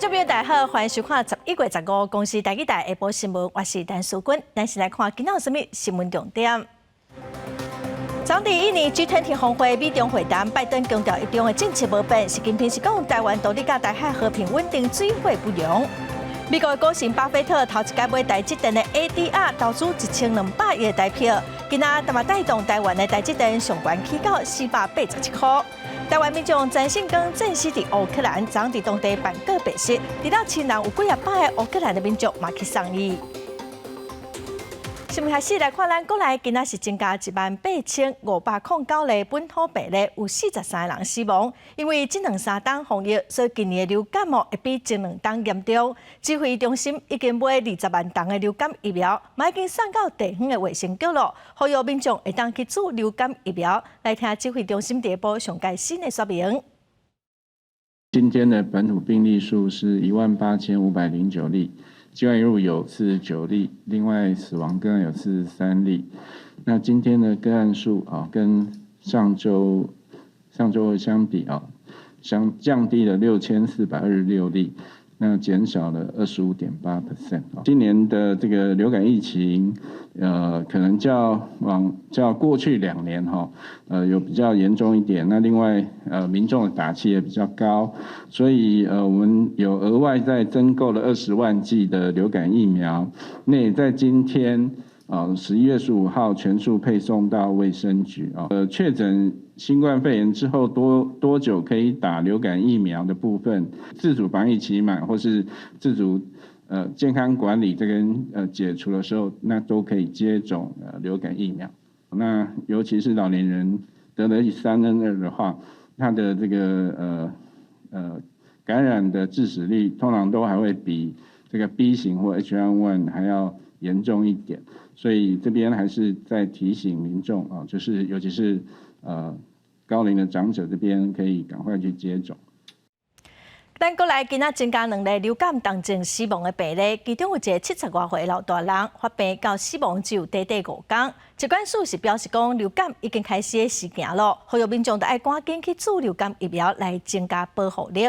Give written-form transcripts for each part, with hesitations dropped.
眾朋友大家好，歡迎收看11月15公視台語台下晡新聞，我是陳淑君。咱先來看今仔有啥物新聞重點。昨佇印尼 G20 峰會美中會談，拜登強調一中的政策無變，習近平是講台灣獨立佮台海和平穩定水火不容。美國的股神巴菲特頭一擺買台積電的 ADR 投資1200億台票，今仔嘛帶動台灣的台積電上懸起到487塊。台灣民眾陳信光戰死佇烏克蘭，昨佇當地辦告別式，除了親人有幾仔百个烏克蘭的民眾嘛去送伊。新聞開始來看，咱國內今仔是增加18,509例本土病例，有43個人死亡。因為這兩三冬防疫，所以今年的流感會比前兩冬嚴重。指揮中心已經買20萬筒的流感疫苗，嘛已經送到地方的衛生局囉，呼籲民眾會當去注流感疫苗。來聽指揮中心下晡上蓋新的說明。今天的本土病例數是18,509例。境外移入有49例，另外死亡個案有43例。那今天的個案數啊，跟上週上週相比啊，相降低了6426例，那減少了25.8%。今年的這個流感疫情，可能較過去2年哈，有比較嚴重一點。那另外，民眾的打氣也比較高，所以我們有額外再增購了20萬劑的流感疫苗。那也在今天啊，11月15號全數配送到衛生局啊。確診新冠肺炎之後多久可以打流感疫苗的部分，自主防疫期滿或是自主健康管理這邊解除的時候，那都可以接種流感疫苗。那尤其是老年人得了 H3N2的話，他的這個感染的致死率通常都還會比這個 B 型或 H1N1 還要嚴重一點，所以這邊還是在提醒民眾啊，就是尤其是高齡的長者這邊可以趕快去接種。咱國內今仔增加兩例流感重症死亡的病例，其中有一个70外歲老大人發病到死亡只有短短5工。疾管署是表示講，流感已經開始時行囉，呼籲民眾都愛趕緊去注流感疫苗來增加保護力。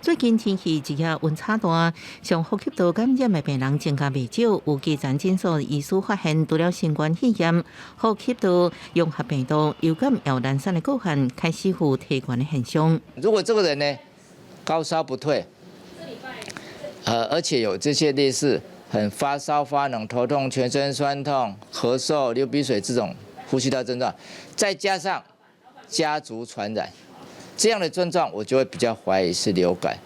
最近天氣日夜溫差大，上呼吸道感染的病人增加袂少。有基層診所醫師發現，除了新冠肺炎、呼吸道融合病毒、流感有難產的個案開始有提懸的現象。如果這個人呢高燒不退，而且有這些類似很發燒、發冷、頭痛、全身痠痛、咳嗽、流鼻水這種呼吸道症狀，再加上家族傳染。這樣的症狀，我就會比較懷疑是流感。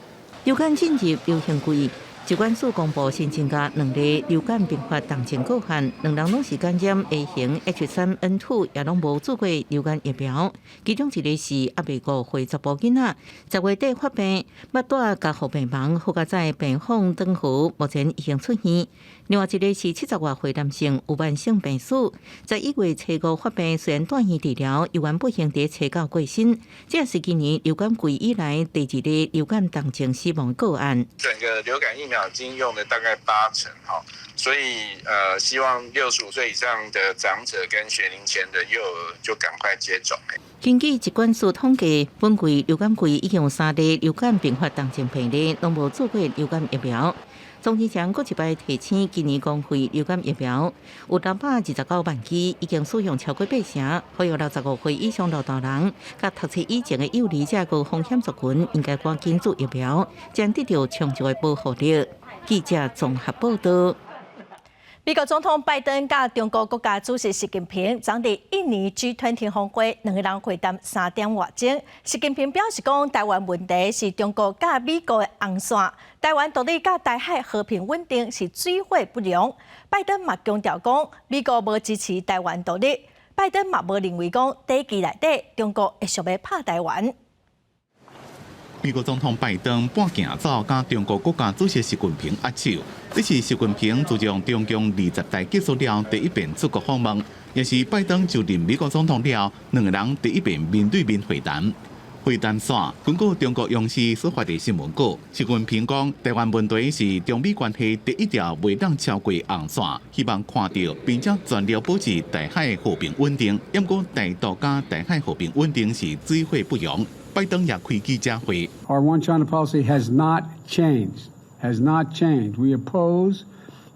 流感進入流行季，疾管署公布新增加兩例流感併發重症個案，兩人攏是感染 A 型 H3N2，也攏無注過流感疫苗。其中一个是猶未5歲查埔囡仔，10月底發病，捌蹛加護病房，好佳哉病況轉好，目前已經出院。另外一个是70外歲男性，有慢性病史，11月初5發病，雖然蹛院治療，猶原不幸佇初九過身。這是今年流感季以來第二例流感重症死亡個案。整個流感疫苗已經用了大概8成哈，所以希望65歲以上的長者跟學齡前的幼兒就趕快接種。根據疾管署統計，本季流感季已經有三例流感併發重症病例，攏無注過流感疫苗。總醫生閣一擺提醒，今年公費流感疫苗有629萬劑，已經使用超過八成，呼籲65歲以上老大人，佮讀冊以前的幼兒這高風險族群，應該趕緊注疫苗，才得著充足的保護力。記者綜合報道。美國總統拜登佮中國國家主席習近平昨佇印尼 G20 峰會，兩个人會談3點外鐘。習近平表示講，台灣問題是中國佮美國的紅線，台灣獨立佮台海和平穩定是水火不容。拜登嘛強調講，美國無支持台灣獨立。拜登嘛無認為講短期內底中國會想欲拍台灣。美國總統拜登半行走，佮中國國家主席習近平握手。這是習近平自從中共二十大結束了第一遍出國訪問，也是拜登就任美國總統了兩個人第一遍面對面會談。會談煞，根據中國央視所發的新聞稿，習近平講，台灣問題是中美關係第一條袂當超過紅線，希望看著並且全力保持台海和平穩定。毋過台獨佮台海和平穩定是水火不容。拜登也開記者會。 Our One China policy has not changed. Has not changed. We oppose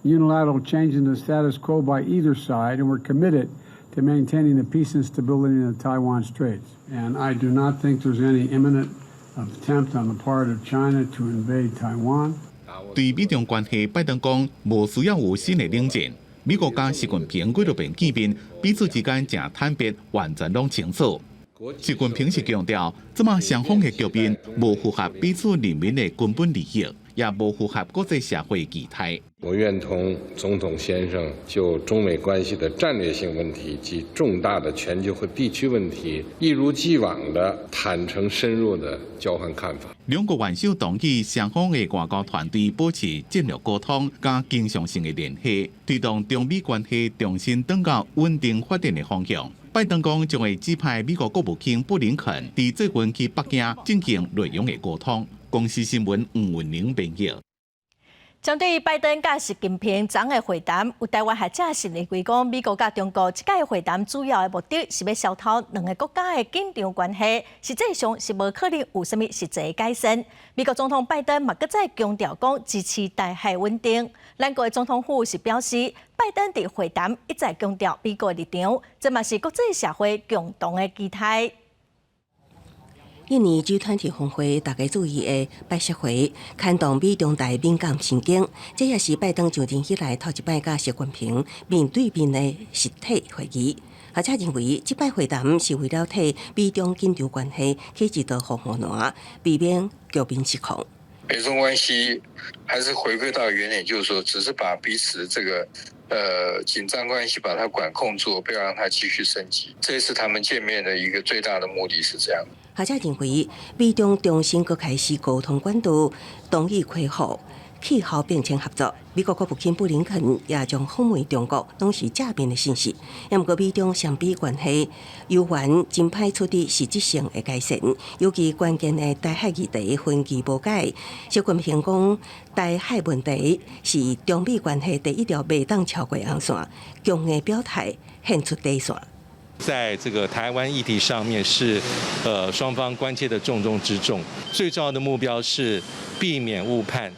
unilateral change in the status quo by either side, and we're committed to maintaining the peace and stability in the Taiwan Straits. And I do not think there's any imminent attempt on the part of China to invade Taiwan. 對美中關係，拜登講無需要有新的冷戰。美國佮習近平幾落遍見面，彼此之間誠坦白，完全攏清楚。習近平是強調，這馬雙方的局面無符合彼此人民的根本利益，也無符合國際社會期待。我願同總統先生就中美關係的戰略性問題及重大的全球和地區問題，一如既往的坦誠深入的交換看法。兩國元首同意雙方的外交團隊保持戰略溝通佮經常性的聯繫，推動中美關係重新轉到穩定發展的方向。拜登講將會指派美國國務卿布林肯佇最近去北京進行內容的溝通。公視新聞吳文玲編譯。針對拜登佮習近平昨的會談，有台灣學者是認為講，美國佮中國這擺會談主要的目的是欲消除兩个國家的緊張關係，實際上是無可能有啥物實際改善。美國總統拜登嘛閣再強調講支持台海穩定。咱國的總統府是表示，拜登佇會談一再強調美國立場，這嘛是國際社會共同的期待。印尼 G20 峰會，大家注意的拜習會，牽動美中台敏感神經。這也是拜登上任以來頭一擺佮習近平面對面的實體會議。學者認為，這擺會談是為了替美中緊張關係起一道防護欄，避免局面失控。美中關係還是回歸到原點，就是說，只是把彼此這個緊張關係把它管控住，不要讓它繼續升級。這次他們見面的一個最大的目的是這樣。學者認為，美中重新閣開始溝通管道，同意恢復氣候變遷合作。美國國務卿布林肯也將訪問中國，攏是正面的信息。毋過美中雙邊關係猶原真歹取得實質性的改善，尤其關鍵的台海議題分歧無解。習近平講，台海問題是中美關係第一條袂當超過紅線，強硬表態，獻出底線。在這個台灣議題上面是，雙方關切的重中之重。最重要的目標是避免誤判，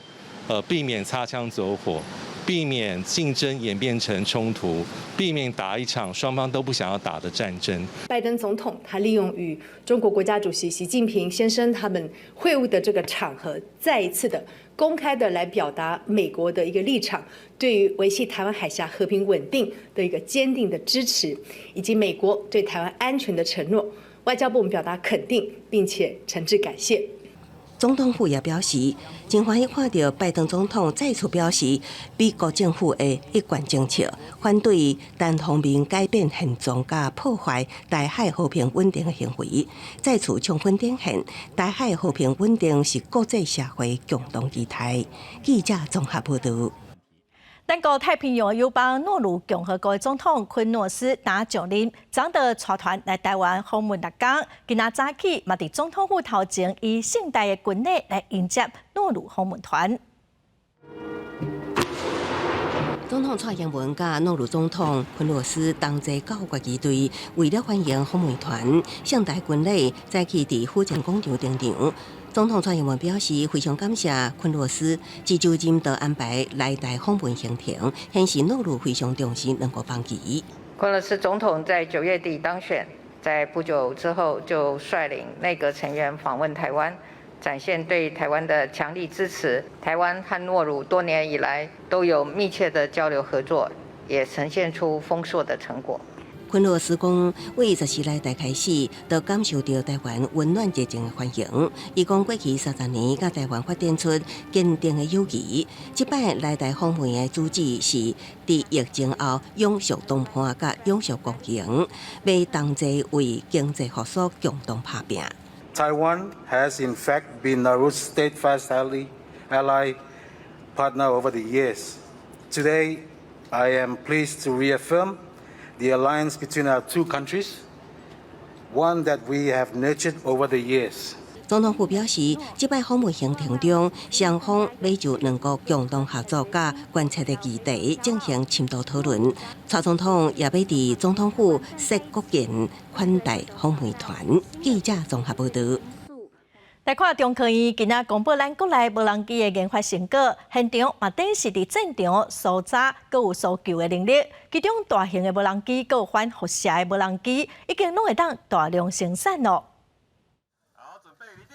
避免擦槍走火，避免競爭演變成衝突，避免打一場雙方都不想要打的戰爭。拜登總統他利用與中國國家主席習近平先生他們會晤的這個場合，再一次的公開的來表達美國的一個立場，對於維繫台灣海峽和平穩定的一個堅定的支持，以及美國對台灣安全的承諾，外交部表達肯定，並且誠摯感謝。總統府也表示，真歡喜看著拜登總統再次表示美國政府的一貫政策，反對單方面改變現狀佮破壞台海和平穩定的行為，再次充分展現台海和平穩定是國際社會共同期待。記者綜合報導。咱國太平洋友邦諾魯共和國總統昆諾斯打上任，昨就帶團來台灣訪問六工。今仔早起嘛，佇總統府頭前以盛大的軍禮來迎接諾魯訪問團。總統蔡英文佮諾魯總統昆諾斯同齊到國旗隊，為了歡迎訪問團，盛大軍禮早起佇府前廣場登場。總統蔡英文表示非常感謝昆諾斯這就任就安排來台訪問行程，顯示諾魯非常重視兩國邦誼。昆諾斯總統在9月底當選，在不久之後就率領內閣成員訪問台灣，展現對台灣的強力支持。台灣和諾魯多年以來都有密切的交流合作，也呈現出豐碩的成果。昆諾斯講，為14來台開始，就感受著台灣溫暖熱情的歡迎。伊講過去30年，佮台灣發展出堅定的友誼。這擺來台訪問的主旨是，佇疫情後永續談判佮永續共贏，欲同齊為經濟復甦共同拍拚。 Taiwan has in fact been Nauru's steadfast ally partner over the years. Today, I am pleased to reaffirm the alliance between our two countries, one that we have nurtured over the years. 總統府表示，這擺訪問行程中，雙方欲就兩國共同合作佮關切的議題進行深度討論。蔡總統也欲佇總統府設國宴款待訪問團。記者綜合報導。來看中科院今仔公布咱國內無人機的研發成果，現場嘛展示佇戰場搜查閣有搜救的能力。其中大型的無人機閣有反輻射的無人機，已經攏會當大量生產咯。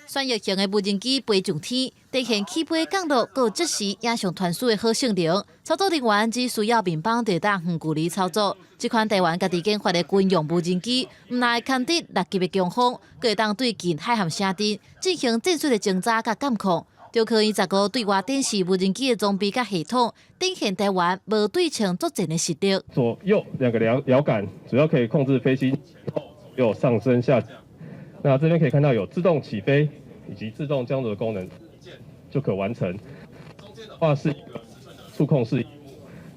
旋翼型的無人機飛上天，展現起飛降落閣即時影像傳輸的好性能。操作人員只需要面板就當遠距離操作。這款台灣家己研發的軍用無人機，毋但會抗得6級的強風，閣會當對近海峽城鎮進行戰術的偵查佮監控。中科院15對外展示無人機的裝備佮系統，展現台灣無對稱作戰的實力。左右兩個搖搖桿，主要可以控制飛機右上升下降。那這邊可以看到有自動起飛以及自動降落的功能，就可完成。中間的話是一個觸控式，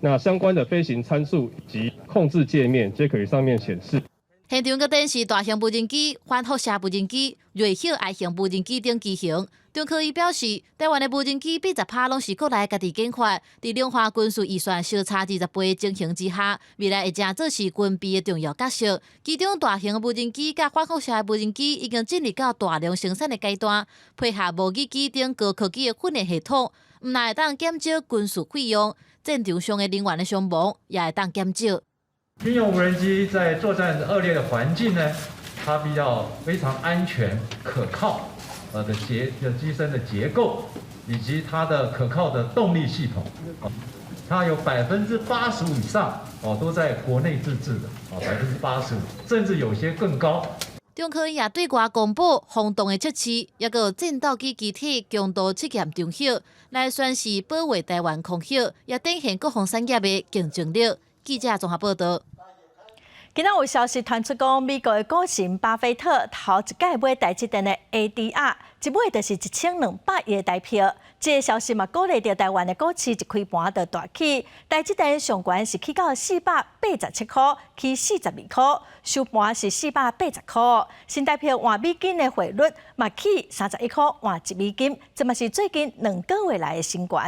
那相關的飛行參數及控制界面皆可以上面顯示。現場閣展示大型無人機、反輻射無人機、銳鷹 I 型無人機等機型。中科院表示，台灣的無人機80%攏是國內家己研發，佇兩岸軍事預算相差20倍情形之下，未來會誠做是軍備的重要角色。其中大型無人機佮反輻射無人機已經進入到大量生產的階段，配合模擬機等高科技的訓練系統，毋但會當減少軍事費用，戰場上的人員的傷亡也會當減少。軍用無人機在作戰惡劣的環境呢，它比較非常安全可靠。的結的機身的結構，以及它的可靠的動力系統，它有85%以上哦都在國內自製的，哦85%，甚至有些更高。中科院也對外公布風洞的測試，抑閣有戰鬥機機體強度測驗場域，來宣示保衛台灣空域，也展現國防產業的競爭力。記者綜合報道。今仔有消息傳出講，美國的股神巴菲特頭一擺買台積電的 ADR，一買就是1200億的台票。這个消息嘛，鼓勵著台灣的股市一開盤就大起，台積電上懸是起到487塊，起42塊，收盤是480塊。新台票換美金的匯率嘛起31塊換1美金，這嘛是最近2個月來的新高。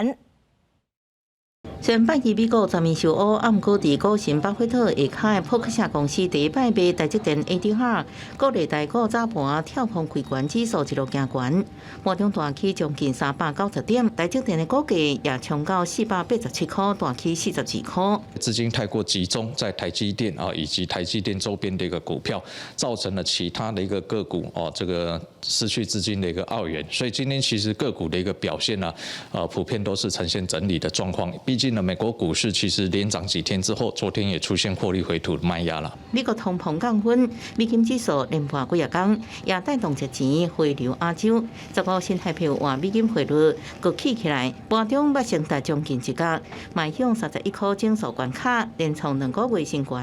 雖然拜二美國全面受烏，啊毋過佇股神巴菲特下跤的波克夏公司第一擺買台積電 ADR，鼓勵台股早盤跳空開懸，指數一路行懸，盤中大起將近390點，台積電的股價也衝到487塊，大起42塊。資金太過集中在台積電啊以及台積電周邊的一個股票，造成了其他的一個個股哦，這個失去資金的一個澳元，所以今天其實個股的一個表現呢，普遍都是呈現整理的狀況。畢竟呢，美國股市其實連漲幾天之後，昨天也出現獲利回吐的賣壓了。美國通膨降溫，美金指數連盤幾仔工，也帶動熱錢回流亞洲。15新台票換美金匯率閣起起來，盤中捌升達將近一角，邁向31塊整數關卡，連創2個月新高。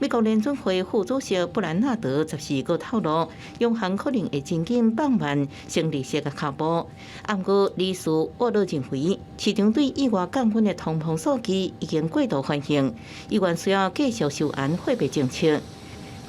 美國聯準會副主席布蘭納德14閣透露，央行可能會真緊放慢升利息的腳步。毋過理事沃勒認為，市場對意外降溫的通膨數據已經過度反應，依然需要繼續收緊貨幣政策。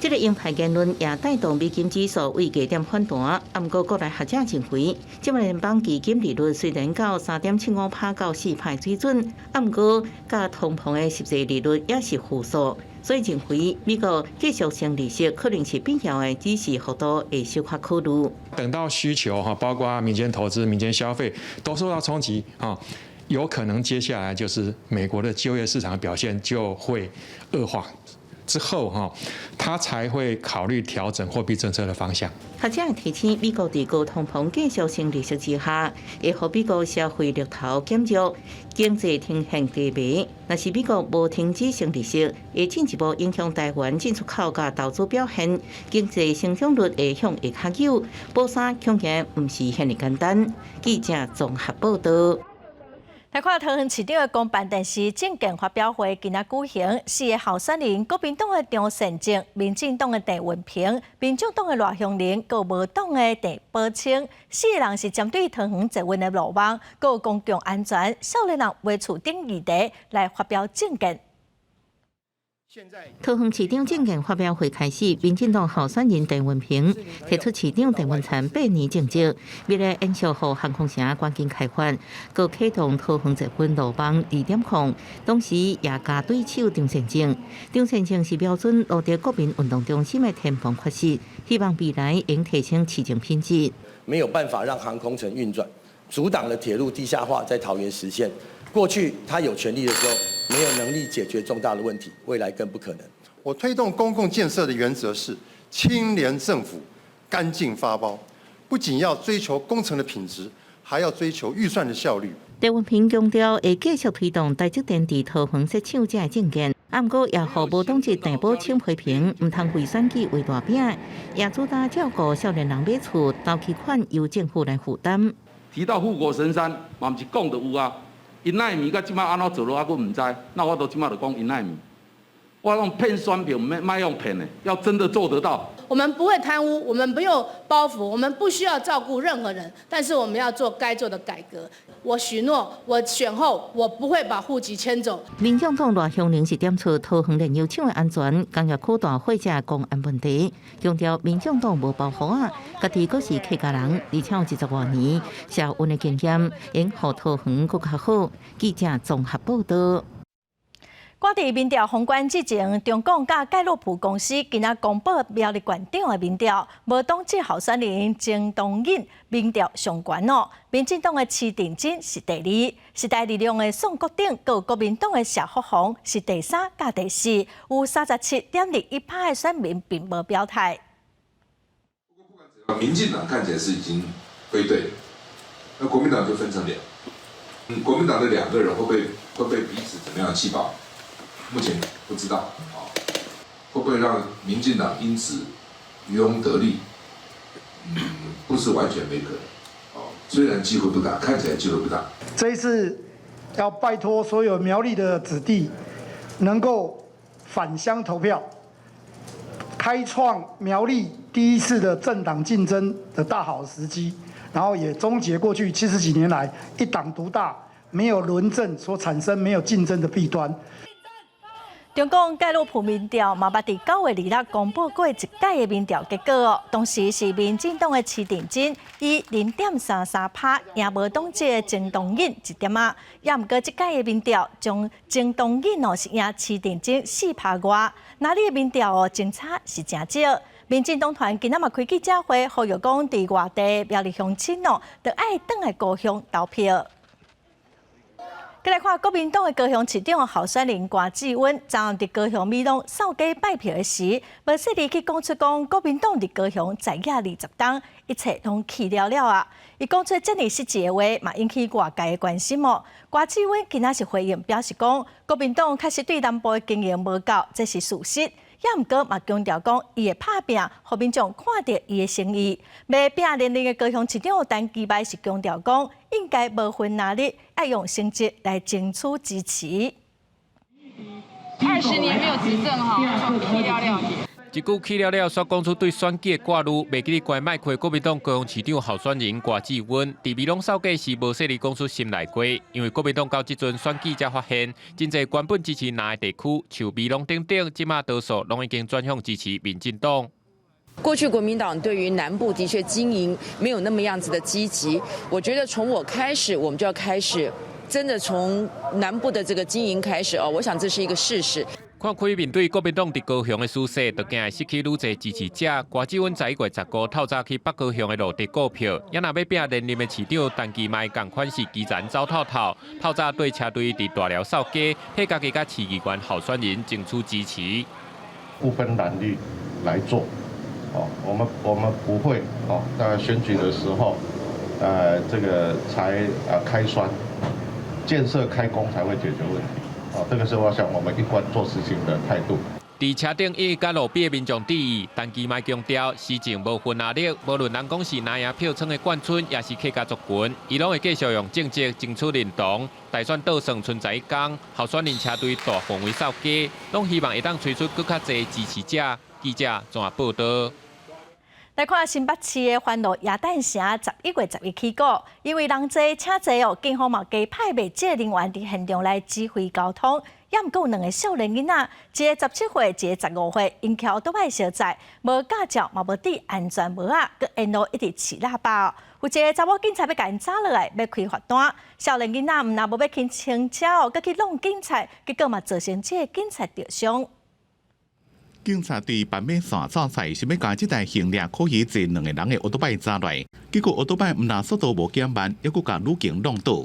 這个鷹派言論也帶動美金指數為低點反彈。毋過國內學者認為，這擺聯邦基金利率雖然到3.75%到4%水準，毋過佮通膨的實際利率也是負數，所以認為美國繼續升利息可能是必要的，只是幅度會小可考慮。等到需求哈，包括民間投資、民間消費都受到衝擊啊，有可能接下來就是美國的就業市場表現就會惡化。之後哈，他才會考慮調整貨幣政策的方向。學者提醒，美國佇高通膨繼續升利息之下，會予美國消費力頭減弱，經濟呈現低迷。若是美國無停止升利息，會進一步影響台灣進出口佮投資表現，經濟成長率會向下較久。補三恐驚毋是遐爾簡單。記者綜合報道。來看桃園市長的公辦電視政見發表會，今仔舉行，四个候選人，國民黨的張善政、民進黨的鄭運鵬、民眾黨的賴香伶、閣無黨的鄭寶清，四个人是針對桃園捷運的路網、閣公共安全、少年人賣厝等議題來發表政見。桃園市長政見發表會開始，民進黨候選人鄭運鵬提出市長鄭文燦8年政績，未來延續予航空城趕緊開發，閣啟動桃園捷運路網2.0，同時也共對手張善政。張善政是標準羅德國民運動中心的天棚缺失，希望未來應提升市政品質。沒有辦法讓航空城運轉，阻擋了鐵路地下化在桃園實現。過去他有權力的時候，沒有能力解決重大的問題，未來更不可能。我推動公共建設的原則是清廉政府、乾淨發包，不僅要追求工程的品質，還要追求預算的效率。鄭運鵬強調，會繼續推動台積電佇桃園設廠這个政見，啊，毋過也予無黨籍鄭寶清批評，毋通為選舉畫大餅，也主打照顧少年人買厝，頭期款由政府來負擔。提到護國神山，嘛毋是講就有啊，𪜶奈米到這擺按怎做落，我閣毋知。那我都這擺就講𪜶奈米，我講騙選票，毋免莫用騙的，要真的做得到。我們不會貪污，我們沒有包袱，我們不需要照顧任何人，但是我們要做該做的改革。我許諾，我選後我不會把戶籍遷走。民眾黨賴香伶是點出桃園煉油廠的安全、工業區大火這公安問題，強調民眾黨無包袱仔，家己閣是客家人，而且有20外年社運的經驗，會予桃園閣較好。記者綜合報道。掛佇民調封關之前，中廣佮蓋洛普公司今仔公布苗栗縣長的民調，無黨籍候選人曾東引民調上懸哦。民進黨的施廷真是第二，時代力量的宋國鼎，佮國民黨的謝福弘是第三佮第四，有37.21%的選民並無表態。民進黨看起來是已經歸隊，那國民黨就分成兩，國民黨的兩個人會被彼此怎麼樣氣爆？目前不知道啊，會不會讓民進黨因此漁翁得利？不是完全沒可能。哦，雖然機會不大，看起來機會不大。這一次要拜託所有苗栗的子弟，能夠返鄉投票，開創苗栗第一次的政黨競爭的大好時機，然後也終結過去70幾年來一黨獨大、沒有輪政所產生沒有競爭的弊端。中廣蓋洛普民調嘛捌佇9月26公布過一屆的民調結果哦，當時是民進黨的施廷真以0.33%贏無黨籍的曾東引一點仔，也毋過這屆的民調將曾東引哦是贏施廷真4%外，哪裡的民調哦相差是誠少。民進黨團今仔嘛開記者會，呼籲講佇外地苗栗鄉親哦，著愛轉來高雄投票。閣來看國民黨的高雄市長候選人郭志溫，昨暗佇高雄美濃掃街拜票的時，無細膩去講出講國民黨佇高雄在野20冬，一切攏去了了啊！伊講出這爾實際的話，嘛引起外界的關心哦。郭志溫今仔是回應表示講，國民黨確實對南部的經營無夠，這是事實。也毋過嘛強調講，伊會拍拚，予民眾看著伊的誠意。欲拼連任的高雄市長陳其邁是強調講，應該無分藍綠，愛用成績來爭取支持。 20年沒有執政哈，去了了。一句去了了，煞講出對選舉的掛慮，袂記得關麥克國民黨高雄市長候選人郭志溫，佇美濃掃街時無細膩講出心內話，因為國民黨到這陣選舉才發現，真濟原本支持藍的地區，像美濃等等，這馬多數攏已經轉向支持民進黨。過去國民黨對於南部的確經營沒有那麼樣子的積極，我覺得從我開始，我們就要開始真的從南部的這個經營開始哦，我想這是一個事實。看開面對國民黨佇高雄的輸勢，就驚會失去愈濟支持者。郭志溫11月15透早去北高雄的路地顧票，也若欲拼連任的市長陳其邁仝款是基層走透透，透早綴車隊佇大寮掃街，替家己佮市議員候選人爭取支持。不分藍綠來做，哦，我們不會哦，在選舉的時候，這個才開酸，建設開工才會解決問題。哦，這個是我想我們一貫做事情的態度。佇車頂伊佮路邊的民眾致意，陳其邁強調，施政無分藍綠，無論人講是藍營票倉的眷村，抑是客家族群，伊攏會繼續用政績爭取認同。大選倒算賰11工，候選人車隊大範圍掃街，攏希望會當催出閣較濟支持者。記者綜合報道。來看新北市的歡樂耶誕城11月11起鼓，因為人濟車濟哦，警方嘛加派袂少人員佇現場來指揮交通。也毋過有兩个少年囡仔，一个17歲，一个15歲，𪜶騎歐多擺相載，無駕照嘛無戴安全帽仔，閣沿路一直飼喇叭哦。有一个查某警察欲共𪜶抓落來，欲開罰單。少年囡仔毋但無欲牽清車哦，閣去挵警察，結果嘛造成這个警察著傷。警察佇斑馬線走賽，想欲共這台行掠可以坐兩个人的歐多擺抓來，結果歐多擺毋但速度無減慢，猶閣共女警挵倒。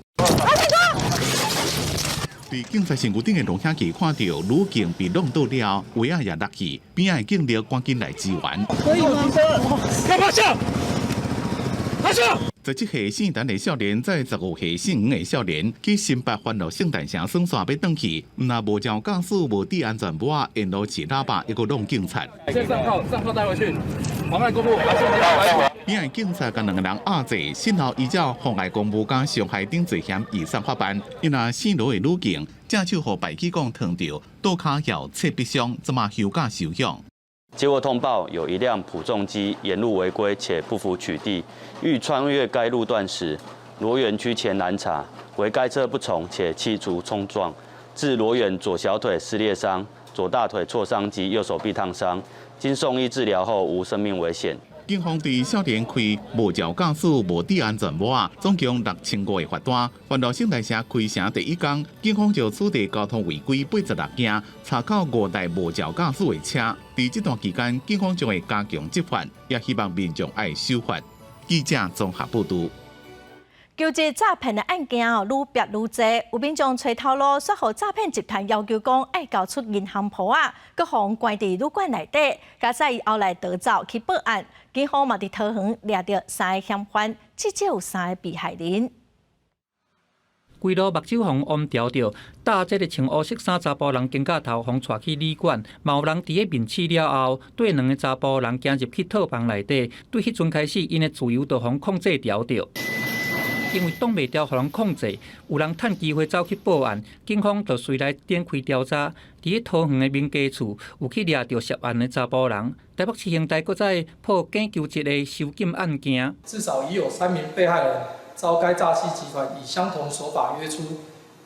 佇警察身軀頂的錄影機看著女警被挵倒了，圍仔也落去，邊仔的警力趕緊來支援。可以嗎？要趴下，趴下。17歲姓陳的少年，載15歲姓黃的少年去新北歡樂聖誕城耍耍欲轉去，毋但無照駕駛，無戴安全帽，沿路飼喇叭，猶閣挵警察。先上銬，上銬帶回去，妨礙公務。邊仔警察共兩個人壓制，幸好依照妨礙公務佮傷害等罪嫌移送法辦。伊若姓羅的女警，正手予排氣管燙著，倒跤有切腹傷，這馬休假休養。接獲通報，有一輛普重機沿路違規且不服取締，欲穿越該路段時，羅源區前攔查，惟該車不從且企圖衝撞，致羅源左小腿撕裂傷、左大腿挫傷及右手臂燙傷，經送醫治療後無生命危險。警方對少年開無照駕駛、無戴安全帽，總共6500的罰單。歡樂聖誕城開城第一工，警方就取締交通違規86件，查扣5台無照駕駛的車。佇這段期間，警方將會加強執法，也希望民眾愛守法。記者綜合報導。求職詐騙的案件哦，愈變愈濟，有民眾揣頭路，煞予詐騙集團要求講愛交出銀行簿仔，閣予人關佇旅館內底，佳哉伊後來逃走去報案，警方嘛佇桃園掠著三个嫌犯，至少有三個被害人。規路目睭予人烏牢著，搭這个穿烏色衫查埔人肩胛頭，予人帶去旅館。嘛有人佇咧面試了後，綴兩個查埔人行入去套房內底，對彼陣開始，𪜶的自由就予人控制牢著。因為擋袂牢，予人控制，有人趁機會走去報案，警方就隨來展開調查。佇咧桃園的民家厝，有去掠著涉案的查埔人。台北市刑大閣再破假求職的收金案件。至少已有3名被害人遭該詐欺集團以相同手法約出，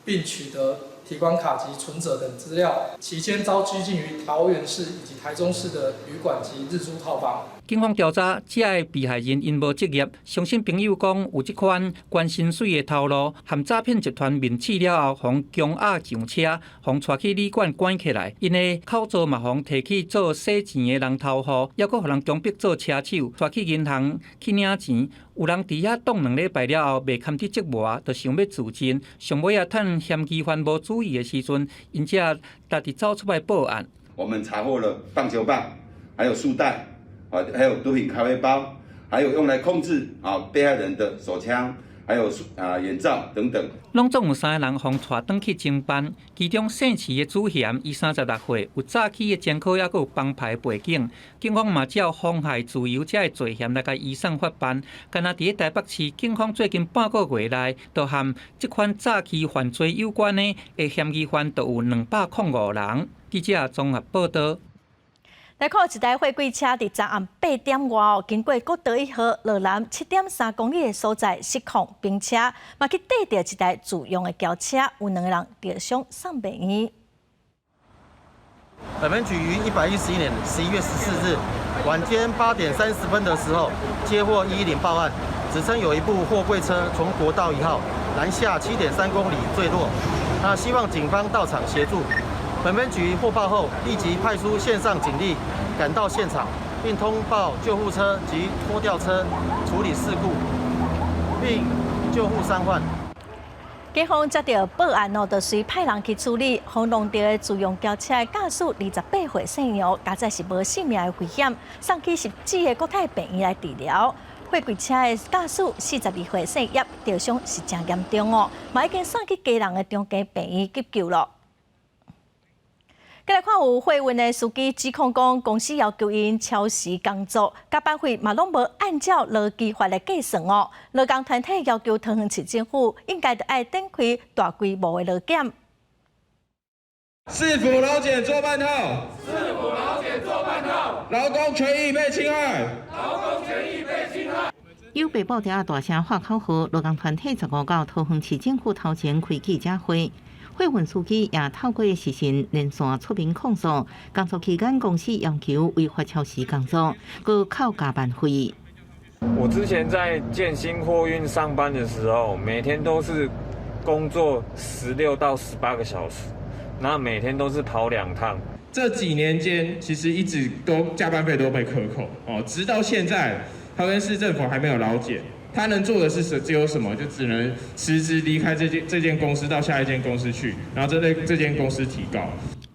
並取得提款卡及存摺等資料，期間遭拘禁於桃園市以及台中市的旅館及日租套房。警方調查，這个被害人𪜶無職業，相信朋友講有這款懸薪水的頭路，和詐騙集團面試了後，予人強壓上車，予人帶去旅館關起來。𪜶的口座嘛，予人提去做洗錢的人頭戶，猶閣予人強迫做車手，帶去銀行去領錢。有人佇遐擋2禮拜了後，袂堪得折磨，就想欲自盡。上尾仔趁嫌疑犯無注意的時陣，𪜶才家己走出來報案。我們查獲了棒球棒，還有束帶。啊，還有毒品咖啡包，還有用來控制啊被害人的手槍，還有啊眼罩等等。攏總有三個人予人帶轉去偵辦，其中姓徐的主嫌，伊36歲，有詐欺的前科，猶閣有幫派背景。警方嘛照妨害自由這个罪嫌來共移送法辦。敢若佇咧台北市，警方最近半個月內，就和這款詐欺犯罪有關的嫌疑犯，就有205人。記者綜合報導。來看一台貨櫃車佇昨暗8點外哦，經過國道1號羅南7.3公里的所在失控冰車，嘛去綴著一台自用的轎車，有兩個人著傷送病院。本分局於111年11月14日晚間8點30分的時候，接獲110報案，指稱有一部貨櫃車從國道1號南下7.3公里墜落，那希望警方到場協助。本分局獲報後，立即派出線上警力趕到現場，並通報救護車及拖吊車處理事故，並救護傷患。警方接著報案哦，就隨派人去處理，予挵著的自用轎車駕駛28歲姓姚，佳哉是無性命的危險，送去汐止的國泰病院來治療。貨櫃車的駕駛42歲姓葉，著傷是誠嚴重哦，嘛已經送去基隆的長庚病院急救囉。過來看有貨運的司機指控講，公司要求𪜶超時工作，加班費嘛攏無按照勞基法來計算哦。勞工團體要求桃園市政府應該著愛展開大規模的勞檢。市府勞檢做半套，市府勞檢做半套，勞工權益被侵害，勞工權益被侵害。有爸寶仔大聲喊口號，勞工團體15到桃園市政府頭前開記者會。貨運司機也透過視訊連線出面控訴，工作期間公司要求違法超時工作，閣扣加班費。我之前在建興貨運上班的時候，每天都是工作16到18個小時，那每天都是跑兩趟。這幾年間，其實一直都加班費都被克扣哦，直到現在，桃園市政府還沒有勞檢，他能做的是只有什麼？就只能辭職離開這間公司，到下一間公司去，然後針對這間公司提告。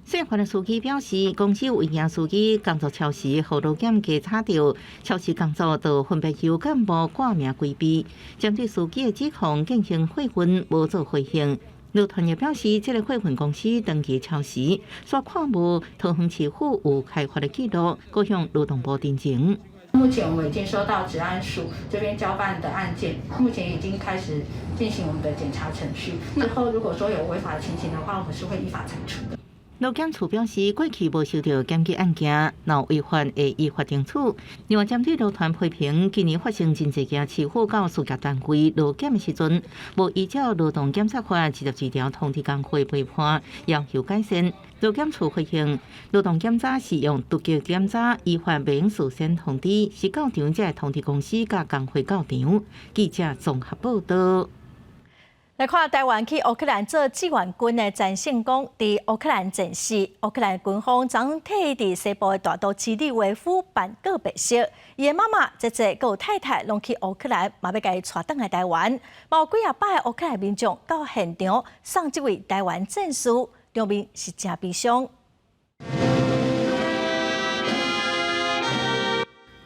姓黃的司機表示，公司為驚司機工作超時，予勞檢加查著，超時工作就分別由幹部掛名規避，針對司機的指控進行貨運，無做回應。勞團也表示，這个貨運公司長期超時，煞看無桃園市府有開罰的記錄，閣向勞動部陳情。目前我們已經收到職安署這邊交辦的案件，目前已經開始進行我們的檢查程序。之後如果說有違法情形的話，我們是會依法懲處的。勞檢處表示，過去無收到檢舉案件，若違法會依法懲處。另外，針對勞團批評，今年發生真濟件市府佮事業單位勞檢的時陣，無依照勞動檢查法22條通知工會賠判，要求改善。勞檢處回應，勞動檢查是用突擊檢查，依法免事先通知，是到場才會通知公司佮工會到場。記者綜合報道。來看台灣去烏克蘭做志願軍的陳勝光，佇烏克蘭戰死。烏克蘭軍方昨替伊佇西部的大都市利維夫辦告別式。伊的媽媽、姐姐、閣有太太攏去烏克蘭，嘛欲共伊帶轉來台灣。嘛有幾仔百个烏克蘭民眾到現場送這位台灣戰士，場面是誠悲傷。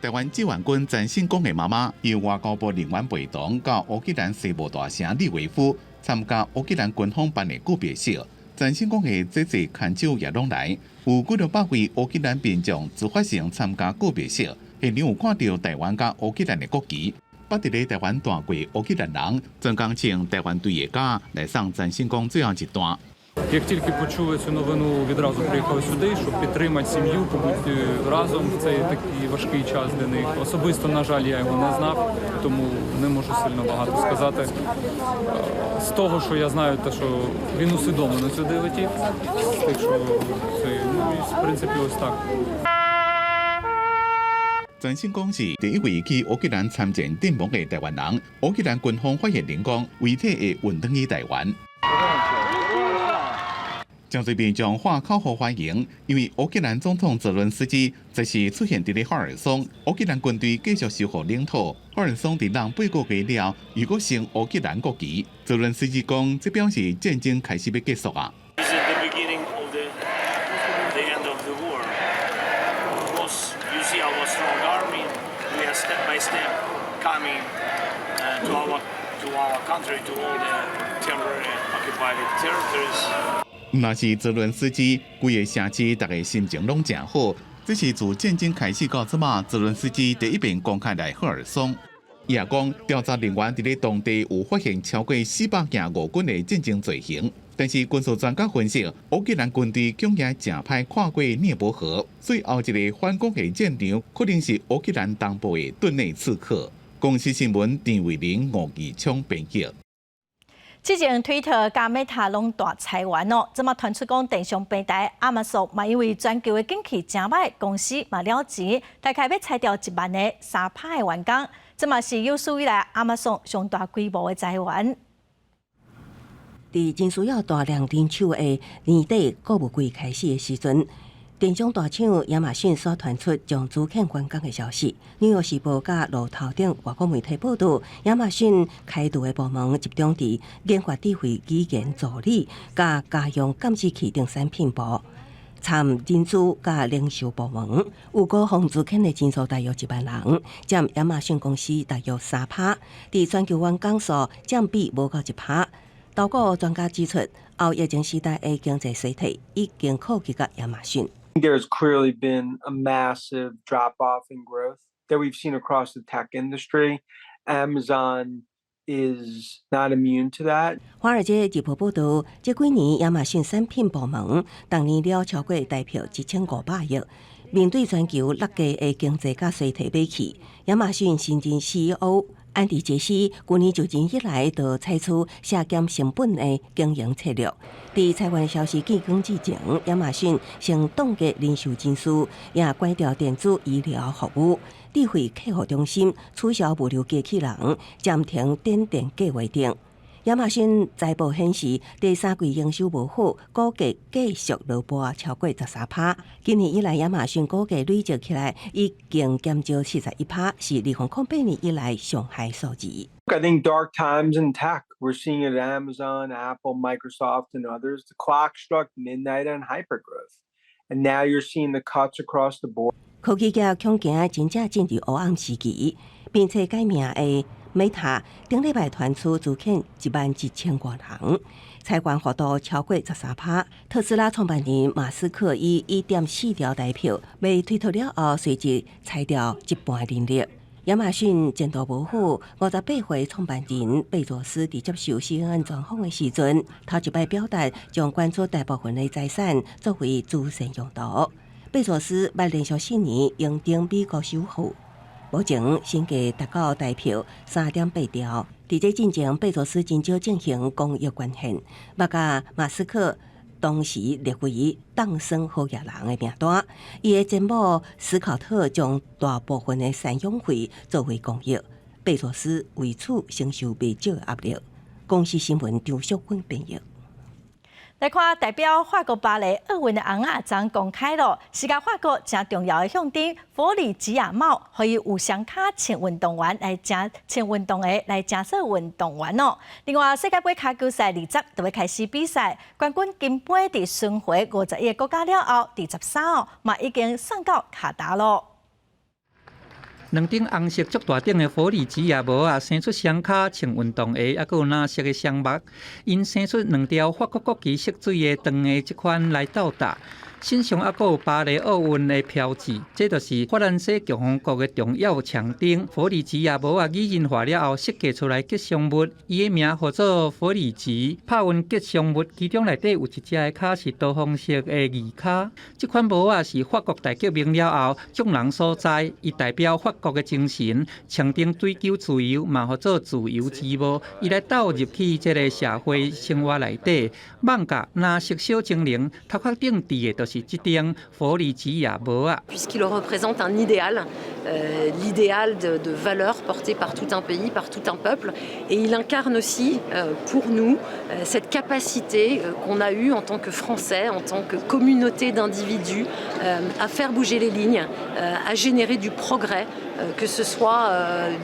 台灣志願軍陳勝光的媽媽由外交部人員陪同到烏克蘭西部大城利維夫參加烏克蘭軍方辦的告別式。陳勝光的姐姐牽手也攏來，有幾兩百位烏克蘭民眾自發性參加告別式，現場有看著台灣佮烏克蘭的國旗。捌佇咧台灣蹛過烏克蘭人，專工穿台灣隊的甲來送陳勝光最後一段。 Як тільки почули цю новину, відразу приїхали сюди, щоб підтримати сім'ю, побути разом в цей такий важкий час для них. Особисто, на жаль, я його не знав, тому не можу сильно багато сказати. З того, що я знаю, те, що він усвідомлено сюди летів, так що це, ну, і, в принципі, ось так. 陳勝光是第一位去烏克蘭參戰陣亡的台灣人。烏克蘭軍方發言人講，遺體會運轉去台灣。真濟民眾喊口號歡迎，因為烏克蘭總統澤倫斯基這時出現佇咧赫爾松，烏克蘭軍隊繼續收復領土。赫爾松佇人8個月了，又閣升烏克蘭國旗。澤倫斯基講，這表示戰爭開始欲結束啊。 This is the beginning of the end of the war. Because you see our strong army, we are step by step coming to our country, to all the temporary occupied territories. 毋但是澤倫斯基，規个城市，逐家心情攏誠好。這是自戰爭開始到這馬，澤倫斯基第一遍公開來赫爾松。伊也講，調查人員佇咧當地有發現超過400件俄軍的戰爭罪行。但是軍事專家分析，烏克蘭軍隊恐驚誠歹跨過聶伯河，所以後一个反攻的戰場可能是烏克蘭東部的頓內茨克。公視新聞陳慧玲、吳義聰編輯。之前推特佮 Meta 攏大裁員哦，這馬傳出講電商平台亞馬遜嘛，因為全球的景氣誠䆀，公司嘛了錢，大概欲裁掉1萬个3%的員工，這嘛是有史以來亞馬遜上大規模的裁員。佇真需要大量人手的年底購物季開始的時陣，電商大廠亞馬遜所傳出將資遣員工的消息。紐約時報佮路透等外國媒體報導，亞馬遜開除的部門集中佇研發智慧語言助理、佮家用監視器等產品部，參人資佮零售部門。預估予資遣的人數大約1萬人，佔亞馬遜公司大約3%，佇全球員工數佔比無夠1%。投顧專家指出，後疫情時代的經濟衰退已經擴及到亞馬遜。 There's clearly been a massive drop off in growth that we've seen across the tech industry. Amazon is not immune to that. 華爾街日報報導，這幾年亞馬遜產品部門逐年了超過台幣1500億。面對全球六家的經濟佮衰退買去，亞馬遜新任 CEO 安迪傑斯去年就任以來，就採取削減成本的經營策略。佇裁員消息見光之前，亞馬遜先凍結零售人事，也關掉電子醫療服務、智慧客戶中心、取消物流機器人、暫停點店計劃等。亞亞馬遜財報顯示，第三季營收無好，股價繼續落波超過13趴。今年以來，亞馬遜股價累積起來已經減少41趴，是2008年以來上懸數字。 I think dark times in tech. We're seeing it at Amazon, Apple, Microsoft, and others. The clock struck midnight on hypergrowth. And now you're seeing the cuts across the board. 科技業恐驚真正進入黑暗時期，並且改名的 Meta 頂禮拜傳出資遣11,000外人，裁員幅度超過13趴。特斯拉創辦人馬斯克以1.4兆台票賣推特了後，隨即裁掉一半人力。亞馬遜前途無好，58歲創辦人貝佐斯佇接受 CNN 專訪的時陣，頭一擺表達將捐出大部分的財產作為慈善用途。貝佐斯捌連續4年榮登美國首富，目前身價達到台票3.8兆。佇這進前，貝佐斯真少進行公益捐獻，捌共馬斯克同時列為當選好額人的名單。伊的前某斯考特將大部分的贍養費作為公益，貝佐斯為此承受袂少壓力。公視新聞張淑芬編譯。來看代表法國巴黎奧運的尪仔，昨公開囉，是共法國誠重要的象徵弗里吉亞帽，予伊有雙跤穿運動員來成穿運動鞋來成做運動員哦。另外，世界盃跤球賽二十就欲開始比賽，冠軍金杯佇巡迴51個國家了後，佇13號嘛已經送到卡達囉。兩頂紅色足大頂的弗里吉亞帽仔，生出雙跤穿運動鞋，猶閣有藍色的雙襪，𪜶生出兩條法國國旗色水的長的這款來鬥打。身上猶閣有巴黎奧運的標誌，這就是法蘭西共和國的重要象徵。弗里吉亞帽仔擬人化了後設計出來吉祥物，伊的名號做弗里吉。拍運吉祥物，其中內底有一隻的跤是桃紅色的魚跤。這款帽仔是法國大革命了後眾人所知，伊代表法國的精神，象徵追求自由，嘛號做自由之帽。伊來鬥入去這个社會生活內底，艋舺藍色小精靈頭殼頂戴的就是這頂弗里吉亞帽仔。 Puisqu'il représente un idéal, l'idéal de valeurs portées par tout un pays, par tout un peuple, et il incarne aussi pour nous cette capacité qu'on a eue en tant que Français, en tant que communauté d'individus, à faire bouger les lignes, à générer du progrès, que ce soit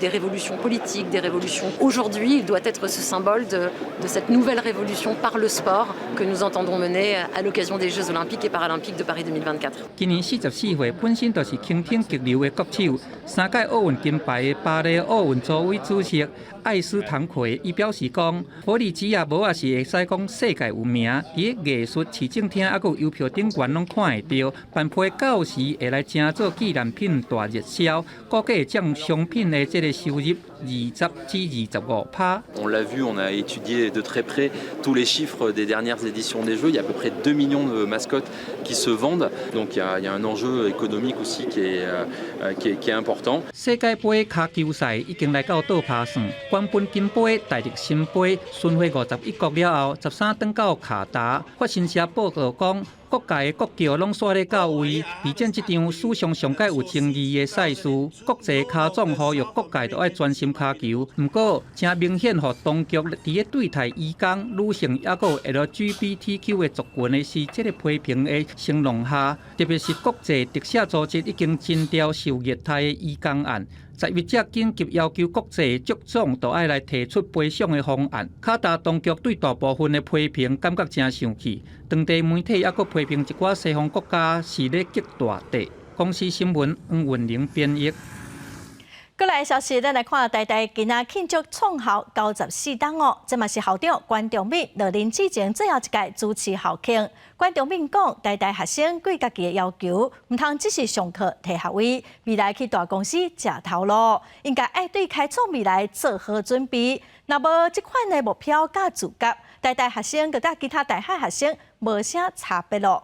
des révolutions politiques, des révolutions. Aujourd'hui, il doit être ce symbole de cette nouvelle révolution par le sport que nous entendons mener à l'occasion des Jeux olympiques et paralympiques de Paris 2024. 今年44歲，本身就是輕艇激流的國手，三屆奧運金牌的巴黎奧運組委主席艾斯唐奎，伊表示講，弗里吉亞帽仔是會使講世界有名，佇藝術市政廳猶閣郵票頂懸攏看會著，頒批到時會來成做紀念品大熱銷，估計會佔商品的這个收入20至25趴。 On l'a vu, on a étudié de très près tous les chiffres des dernières éditions des Jeux. Il y a à peu près 2 millions de mascottes qui se vendent. Donc il y a un enjeu économique aussi qui est important. 世界盃跤球賽已經來到倒拍算，冠軍金杯、大力神杯巡迴51國了後，13轉到卡達。法新社報道講，各界的國轎攏煞咧到位，備戰這場史上上蓋有爭議的賽事。國際跤總呼籲各界都愛專心跤球。毋過，誠明顯，予當局佇咧對待移工、女性猶閣有 LGBTQ 的族群的時，這个批評的聲浪下，特別是國際特赦組織已經偵調受虐待的移工案。在位者緊急要求國際足總都愛來提出賠償的方案。卡達當局對大部分的批評感覺誠生氣，當地媒體猶閣批評一寡西方國家是咧激大地。公視新聞黃雲玲編譯。過來消息，咱來看台大今仔慶祝創校94冬哦，這嘛是校長關長敏落任之前最後一屆主持校慶。關長敏講，台大學生對家己的要求，毋通只是上課提學位，未來去大公司食頭路，應該愛對開創未來做好準備。若無這款的目標佮自覺，台大學生佮其他大學學生無啥差別囉。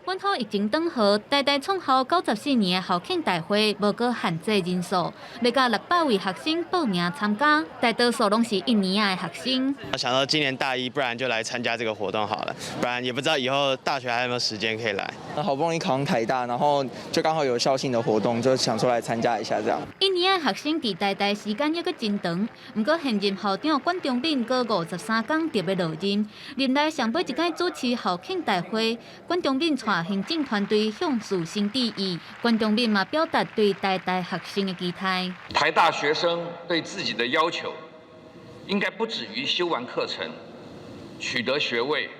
本土疫情斷號，台大創校94年的校慶大會無閣限制人數，欲共600位學生報名參加，大多數攏是一年仔的學生。想到今年大一，不然就來參加這個活動好了，不然也不知道以後大學還有沒有時間可以來。好不容易考上台大，然後就剛好有校慶的活動，就想出來參加一下這樣。一年仔學生佇台大時間猶閣真長，毋過現任校長管中閔閣53工著欲落任，任內上尾一擺主持校慶大會，管中閔帶行政團隊向師生致意，管中閔嘛表達對台大學生的期待。台大學生對自己的要求，應該不止於修完課程、取得學位，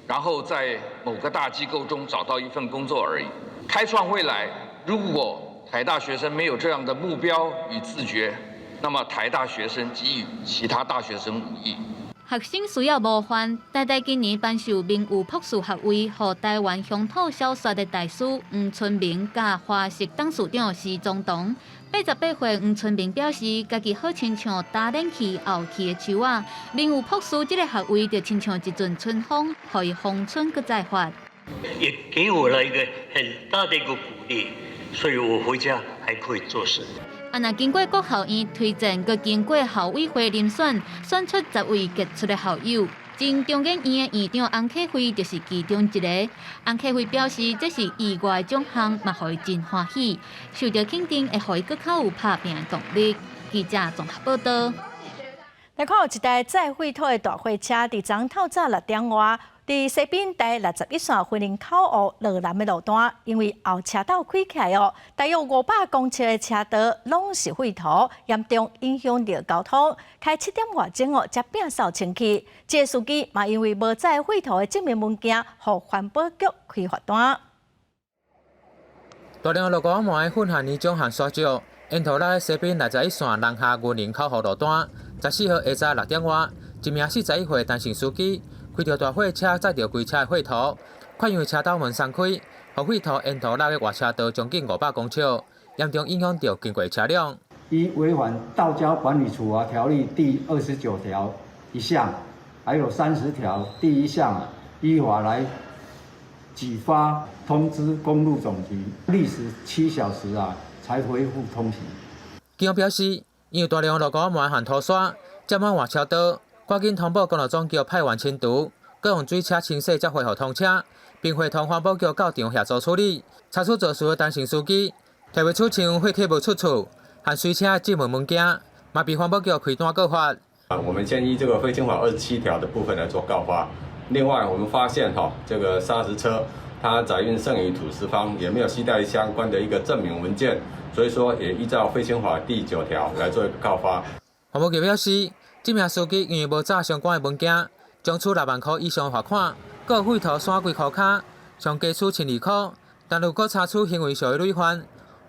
然後在某個大機構中找到一份工作而已。開創未來，如果台大學生沒有這樣的目標與自覺，那麼台大學生即與其他大學生無異。學生需要模範，台大今年頒授名譽博士學位，予台灣鄉土小說的大師黃春明佮華視董事長施宗棠。88歲黃春明表示，家己好親像焦冷氣後去的樹仔，名譽博士這个學位就親像一陣春風，予伊逢春閣再發。也給我了一個很大的一個鼓勵，所以我回家還可以做事。啊，若經過國學院推薦，閣經過校委會遴選，選出10位傑出的校友。前中研院的院長翁啟惠就是其中一个。翁啟惠表示，這是意外獎項，嘛予伊真歡喜，受著肯定會予伊閣較有拍拚的動力。記者綜合報導。來看有一台載廢土的大貨車，佇昨透早6點外，佇西濱台61線雲林口湖落南的路段，因為後車道開起來哦，大約500公尺的車道攏是廢土，嚴重影響著交通。開7點外鐘哦，才摒掃清去。這个司機嘛，因為無載廢土的證明文件，予環保局開罰單。大量落雨糜混合泥漿和沙石，沿途來西濱61線南下雲林口湖路段，14號下晝6點外，一名41歲陳姓司機開著大貨車載著規車的廢土，卻因為車道門鬆開，予廢土沿途落去外車道將近500公尺，嚴重影響著經過車輛。依違反道交管理處罰條例第29條一項，還有30條第一項，依法來舉發通知公路總局，歷時7小時啊，才恢復通行。警方表示，因為大量落雨糜和土沙佔滿外車道，趕緊通報公路總局派員清除，閣用水車清洗才恢復通車，並會同環保局到場協助處理。查處肇事的陳姓司機，提袂出像廢鐵物出處和隨車證明文件，嘛被環保局開單告發。啊，我們建議這個廢清法27條的部分來做告發。另外，我們發現哈，這個砂石車它載運剩餘土石方，也沒有攜帶相關的一個證明文件，所以說也依照廢清法第9條來做一個告發。環保局表示，這名司機因為無載相關的文件，將處6萬箍以上罰款，閣廢土徙規箍跤，上加處1200箍。但如果查處行為屬於累犯，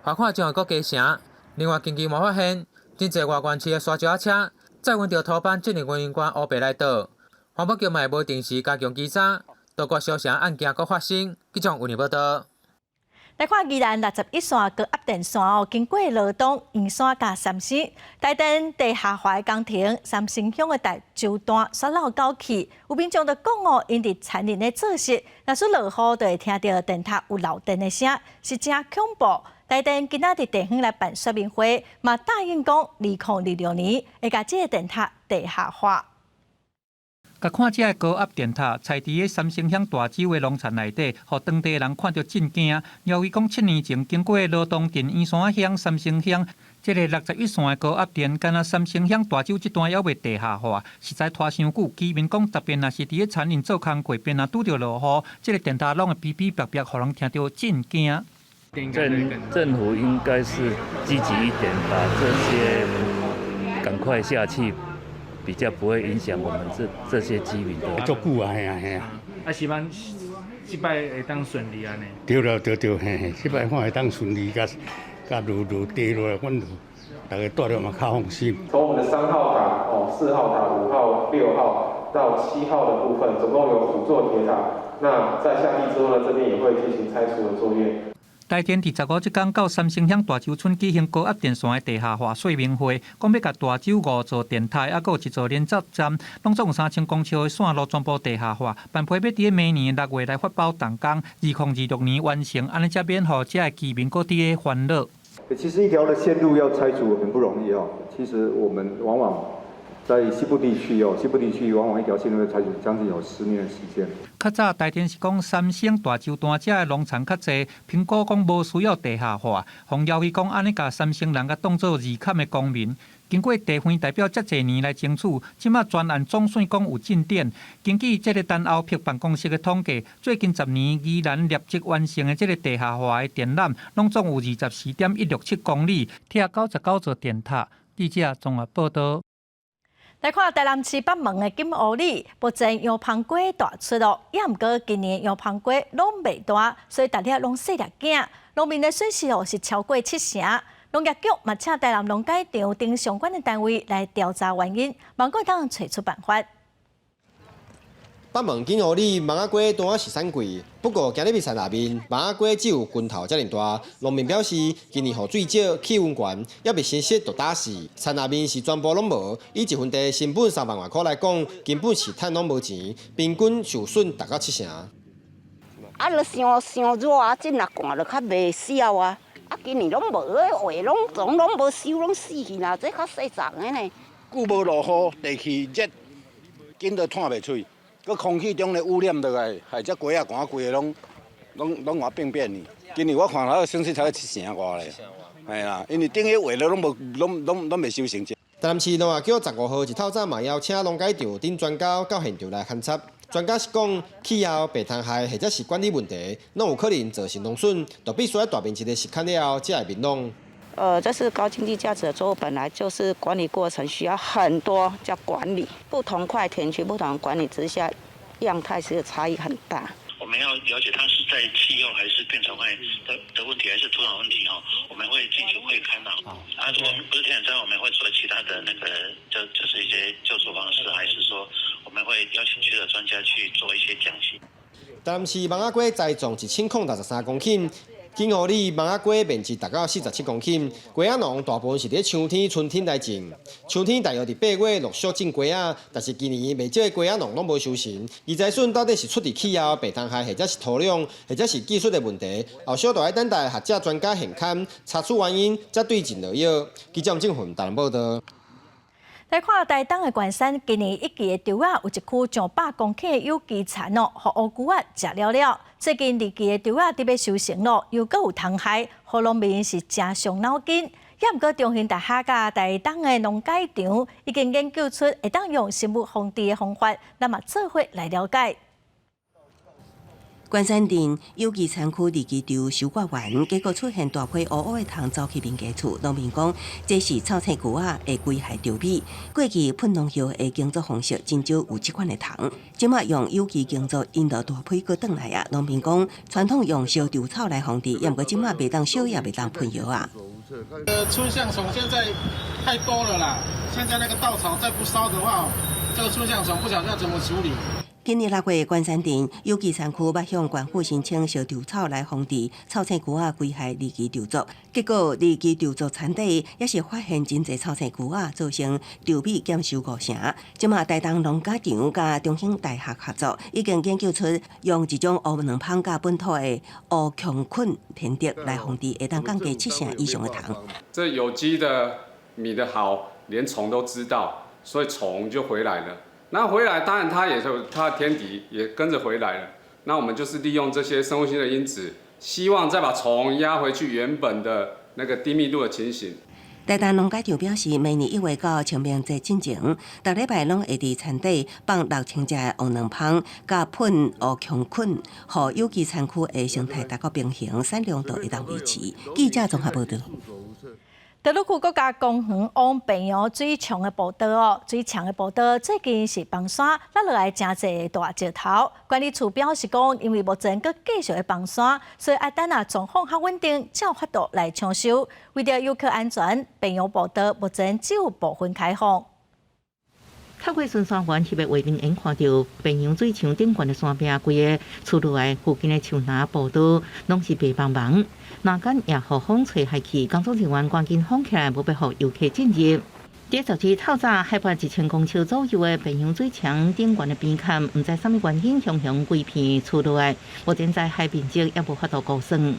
罰款將會閣加成。另外，近期嘛發現，真濟外縣市的沙石仔車載運著土板進入雲林縣烏白來倒，環保局嘛會無定時加強稽查，杜絕相像案件閣發生。記者溫報導。來看宜蘭61線高壓電線哦，經過羅東、員山佮三星，台電地下化工程，三星鄉的大洲段煞漏狗氣，有民眾就講哦，𪜶佇田裡咧做事，若是落雨就會聽著電塔有漏電的聲，是誠恐怖。台電今仔佇地方來辦說明會，嘛答應講，2026年會共這个電塔地下化。共看這个高壓電塔，蹀佇咧三星鄉大洲的農田內底，予當地人看著真驚。了解講，7年前經過羅東鎮員山鄉、三星鄉，這个61線的高壓電，敢若三星鄉大洲這段猶未地下化，實在拖傷久。居民講，特別若是佇咧田裡做工課，便若拄著落雨，這个電塔攏會嗶嗶癟癟，予人聽著真驚。政府應該是積極一點，把這些趕快下去。比較不會影響我們這些居民的。足久啊，嘿啊嘿啊。啊，希望這擺會當順利按呢。對了對對，嘿嘿，這擺看會當順利，共共落落地落來，阮就逐家蹛著嘛較放心。從我們的3號塔、哦4號塔、5號、6號到7號的部分，總共有5座鐵塔。那在下地之後呢，這邊也會進行拆除的作業。台電佇15這工到三星鄉大洲村舉行高壓電線的地下化說明會，講欲共大洲五座電塔，猶閣有一座連接站，攏總有3000公尺的線路全部地下化，辦批欲佇咧明年6月來發包動工，2026年完成，按呢才免予遮的居民閣佇咧煩惱。其實一條的線路要拆除很不容易哦。其實我們往往在西部地區哦，西部地區往往一條線路要拆除將近有10年的時間。較早台電是講三星大洲段遮的農田較濟，評估講無需要地下化，予要去講按呢共三星人共當做二崁的公民。經過地方代表遮濟年來爭取，這馬專案總算講有進展。根據這個陳歐珀辦公室的統計，最近10年宜蘭立即完成的這個地下化的電纜，攏總有24.167公里，拆99座電塔。記者綜合報導。來看台南市北門的錦湖里，目前洋芳瓜大出囉，也毋過今年洋芳瓜攏袂大，所以逐粒攏細粒囝，農民的損失哦是超過七成。農業局嘛請台南農改場等相關的單位來調查原因，望閣會當揣出辦法。北門錦湖里蠓仔瓜拄仔是產季，不過今日佇田內面，蠓仔瓜只有拳頭遮爾大。農民表示，今年雨水少，氣溫懸，猶未成熟就打死。田內面是全部攏無，以一分地成本3萬外箍來講，根本是趁攏無錢，平均受損達到七成。啊，著傷傷熱啊，這若寒就較袂痟啊。啊，今年攏無，話攏總攏無收，攏死去啦，這較細叢的呢。久無落雨，地氣熱，緊都喘袂喙。閣空氣中的污染落來，害這瓜仔寒規个攏攏攏活變變去。今年我看來損失才七成外咧，係啦，因為頂個話都攏無攏攏攏未收成。台南市農業局15號一透早嘛邀請農改場等專家到現場來勘察。專家是講，氣候、病蟲害或者是管理問題，攏有可能造成農損，就必須愛大面積的實勘了後，才會明朗。這是高經濟價值的作物，本來就是管理過程需要很多叫管理，不同塊田區不同管理之下，樣態是差異很大。我們要了解它是在氣候還是病蟲害的問題，還是土壤問題哈？我們會進行會勘啊。啊，如果不是天然災害，我們會做其他的那個，就是一些救助方式，還是說我們會邀請學者專家去做一些講析。台南市蠓仔瓜栽種1063公頃。錦湖里蠓仔瓜面積達到47公頃，瓜仔農大部分是佇秋天、春天來種。秋天大約佇8月陸續種瓜仔，但是今年袂少的瓜仔農攏無收成。而災損到底是出佇氣候、病蟲害，或者是土壤，或者是技術的問題，後續都愛等待學者專家現勘查出原因，才對症落藥。記者鄭雲台南報導。來看台東的關山，今年一季的稻仔有一區上百公頃的有機蠶哦，予烏龜仔食了了。最近二季的稻仔佇欲收成囉，又閣有蟲害，予農民是誠傷腦筋。也毋過中興大學佮台東的農改場已經研究出會當用生物防治的方法，咱嘛做伙來了解。關山鎮有機田區二季稻收割完，結果出現大批烏烏的蟲走去民家厝。農民講，這是臭青龜仔會危害稻米。過去噴農藥的耕作方式真少有這款的蟲，這馬用有機耕作引導大批閣轉來啊。農民講，傳統用燒稻草來防治，毋過這馬袂當燒也袂當噴藥啊。春象蟲現在太多了啦，現在那個稻草再不燒的話，這個春象蟲不曉得要怎麼處理。今年6月，關山鎮有機田區欲向縣府申請燒稻草來防治臭青龜仔危害二季稻作，結果二季稻作田底也是發現真濟臭青龜仔，造成稻米減收五成。這馬台東農改場佮中興大學合作，已經研究出用一種烏卵蜂佮本土的烏強菌天敵來防治，會當降低七成以上的蟲。這有機的米的好，連蟲都知道，所以蟲就回來了。那回來，當然它也就它的天敵也跟着回來了。那我們就是利用這些生物性的因子，希望再把蟲壓回去原本的那個低密度的情形。台東農改場表示，每年1月到清明節進前，逐禮拜攏會佇田底放6000隻的黃卵蜂，佮噴烏強菌，予有機田區的生態達到平衡，產量就會當維持。記者綜合報導。德魯固國家公園往平洋水牆的步道哦，水牆的步道最近是崩山，落落來誠濟大石頭。管理處表示講，因為目前閣繼續咧崩山，所以愛等啊狀況較穩定，才有法度來搶修。為著遊客安全，平洋步道目前只有部分開放。透過巡山員翕的畫面，會看著白楊水牆頂懸的山壁，規个厝落來附近的樹林步道攏是白茫茫。欄杆也予風吹下去，工作人員趕緊封起來，無欲予遊客進入。佇十日透早，海拔1000公尺左右的白楊水牆頂懸的邊崁，毋知啥物原因，雄雄規片厝落來，目前在海面積也無法度估算。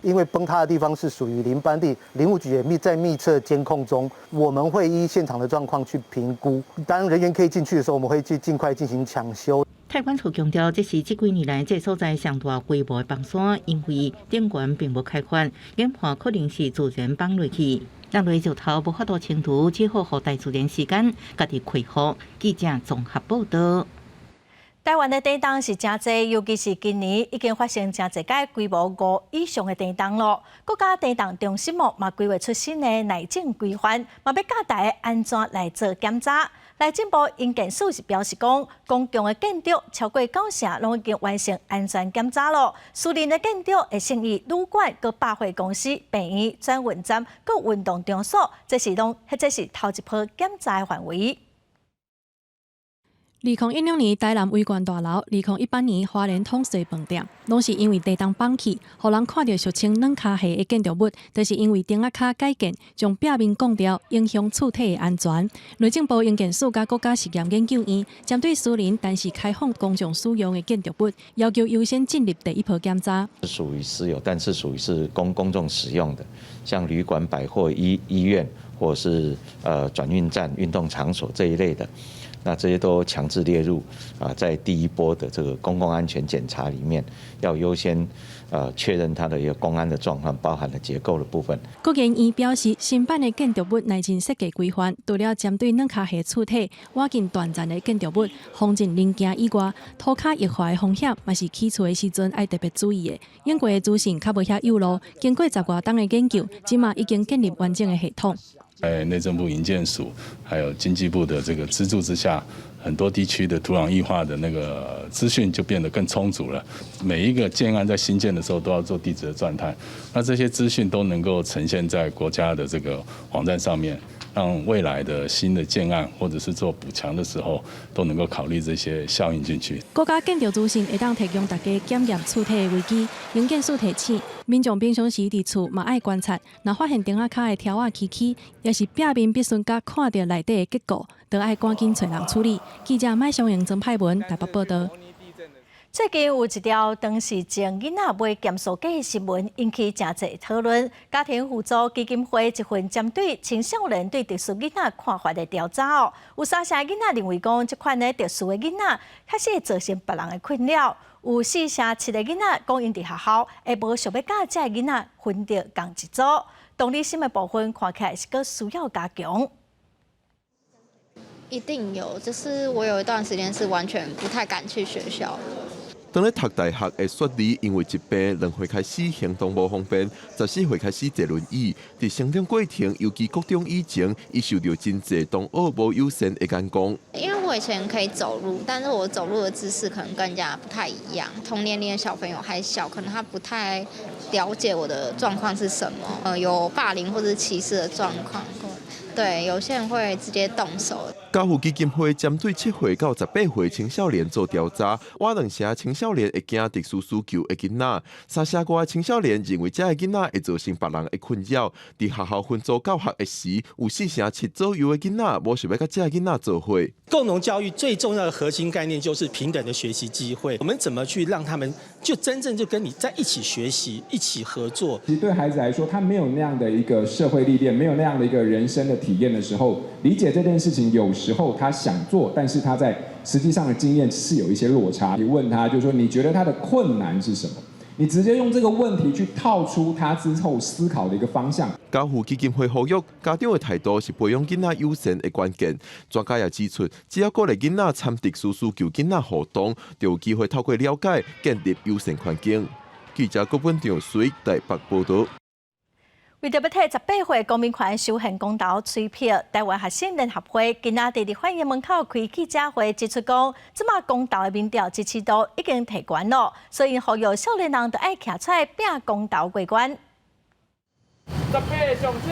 因為崩塌的地方是屬於林班地，林務局也密在密切監控中，我們會依現場的狀況去評估。當人員可以進去的時候，我們會去盡快進行搶修。太管處強調，這是這幾年來這所在上大規模的崩山，因為頂懸並無開發，研判可能是自然崩落去。人類石頭無法度清除，只好予大自然時間家己恢復。記者綜合報道。台灣的地動是誠濟，尤其是今年已經發生誠濟擺規模五以上的地動囉。國家地動中心嘛規劃出新的耐震規範，嘛欲教大家按怎來做檢查。內政部營建署是表示講，公共的建築超過九成攏已經完成安全檢查囉。私人的建築會先以旅館、閣百貨公司、病院、轉運站、閣運動場所，這是攏彼這是頭一波檢查的範圍。2012年台南維冠大樓，2018年花蓮統帥飯店，攏是因為地動崩去，予人看著俗稱軟跤蝦的建築物，就是因為釘仔跤改建，將壁面降掉，影響厝體的安全。內政部營建署佮國家實驗研究院，針對私人但是開放公眾使用的建築物，要求優先進入第一波檢查。屬於私有，但是屬於是公眾使用的，像旅館、百貨、醫院，或是轉運站、運動場所這一類的。那這些都強制列入啊，在第一波的這個公共安全檢查裡面，要優先確認它的一個工安的狀況，包含了結構的部分。國研院表示，新版的建築物耐震設計規範，除了針對軟跤蝦厝體、倚近斷層的建築物、防震零件以外，塗跤液化的風險，嘛是起厝的時陣愛特別注意的。英國的資訊較無遐幼路，經過十外冬的研究，這馬已經建立完整的系統。在內政部營建署還有經濟部的這個資助之下，很多地區的土壤液化的那個資訊就變得更充足了。每一個建案在興建的時候都要做地質的鑽探，那這些資訊都能夠呈現在國家的這個網站上面，讓未來的新的建案或者是做補強的時候，都能夠考慮這些效應進去。國家建築資訊會當提供大家檢驗厝體的危機，營建署提醒民眾平常時佇厝嘛愛觀察，若發現釘仔跤的柱仔起起，抑是壁面必須佮看著內底的結構，都愛趕緊揣人處理。記者麥松英、曾派文台北報道。最近有一條唐氏症囡仔買鹹酥雞的新聞，引起誠濟討論。家庭輔助基金會一份針對青少年對特殊囡仔看法的調查哦，有三成囡仔認為講，這款的特殊的囡仔確實會造成別人的困擾。有四成七的囡仔講𪜶佇學校會無想欲佮這个囡仔分佇仝一組。同理心的部分看起來是閣需要加強。一定有，就是我有一段時間是完全不太敢去學校的。當咧讀大學的雪梨，因為疾病兩歲開始行動無方便，14歲開始坐輪椅。佇成長過程，尤其國中以前，伊受著真濟同學無友善的眼光。因為我以前可以走路，但是我走路的姿勢可能跟人家不太一樣。同年齡的小朋友還小，可能他不太了解我的狀況是什麼，有霸凌或者歧視的狀況。對，有些人會直接動手。家扶基金會針對7歲到18歲青少年做調查，倚兩成青少年會驚特殊需求的囡仔，三成外青少年認為這个囡仔會造成別人的困擾。佇學校分組教學的時，有四成七左右的囡仔無想欲佮這个囡仔做伙。共融教育最重要的核心概念就是平等的學習機會。我們怎麼去讓他們就真正就跟你在一起學習、一起合作？其實對孩子來說，他沒有那樣的一個社會歷練，沒有那樣的一個人生的體驗的時候，理解這件事情，有時候他想做，但是他在實際上的經驗是有一些落差。你問他，就是說你覺得他的困難是什麼？你直接用這個問題去套出他之後思考的一個方向。家扶基金會呼籲，家長的態度是培養囡仔友善的關鍵。專家也指出，只要鼓勵囡仔參特殊需求囡仔活動，就有機會透過了解建立友善環境。記者郭本長隨台北報道。為著欲替18歲公民權修憲公投催票，台灣學生聯合會今仔佇立法院門口開記者會，指出講，這馬公投的民調支持度已經提懸囉，所以呼籲少年人著愛徛出來拚公投過關。十八上市，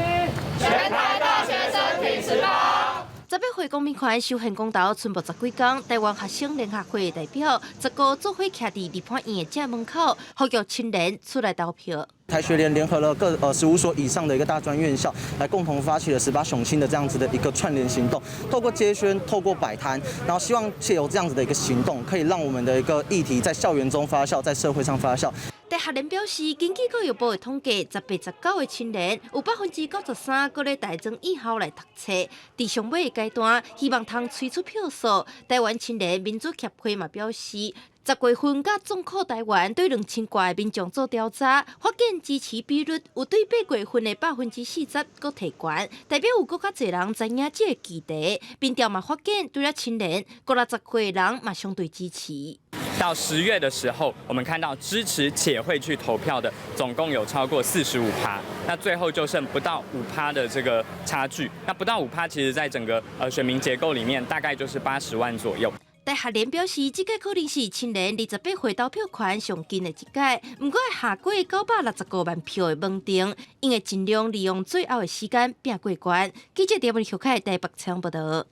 全台大學生挺18。18歲公民權修憲公投存無十幾工，臺灣學生聯合會代表十個做伙徛佇立法院的正門口，呼籲青年出來投票。台學聯聯合了各15所以上的一個大專院校，來共同發起了18雄青的這樣子的一個串聯行動，透過街宣，透過擺攤，然後希望借由這樣子的一個行動，可以讓我們的一個議題在校園中發酵，在社會上發酵。台學聯表示，根據教育部的統計，18、19的青年有93%閣咧大專院校來讀冊。佇上尾的階段，希望通催出票數。臺灣青年民主協會嘛表示，10月份佮眾口臺灣對2000外民眾做調查，發現支持比率有對8月份的40%閣提懸，代表有閣較濟人知影這個議題。民調嘛發現，除了青年，五六十歲的人嘛相對支持。到10月的時候，我們看到支持且會去投票的總共有超過45趴，那最後就剩不到五趴的這個差距。那不到五趴，其實在整個選民結構裡面，大概就是80萬左右。台學聯表示，這屆可能是青年28歲投票權上緊的一屆，毋過下過965萬票的門檻，𪜶會盡量利用最後的時間拼過關。記者陳文秀凱台北採訪報道。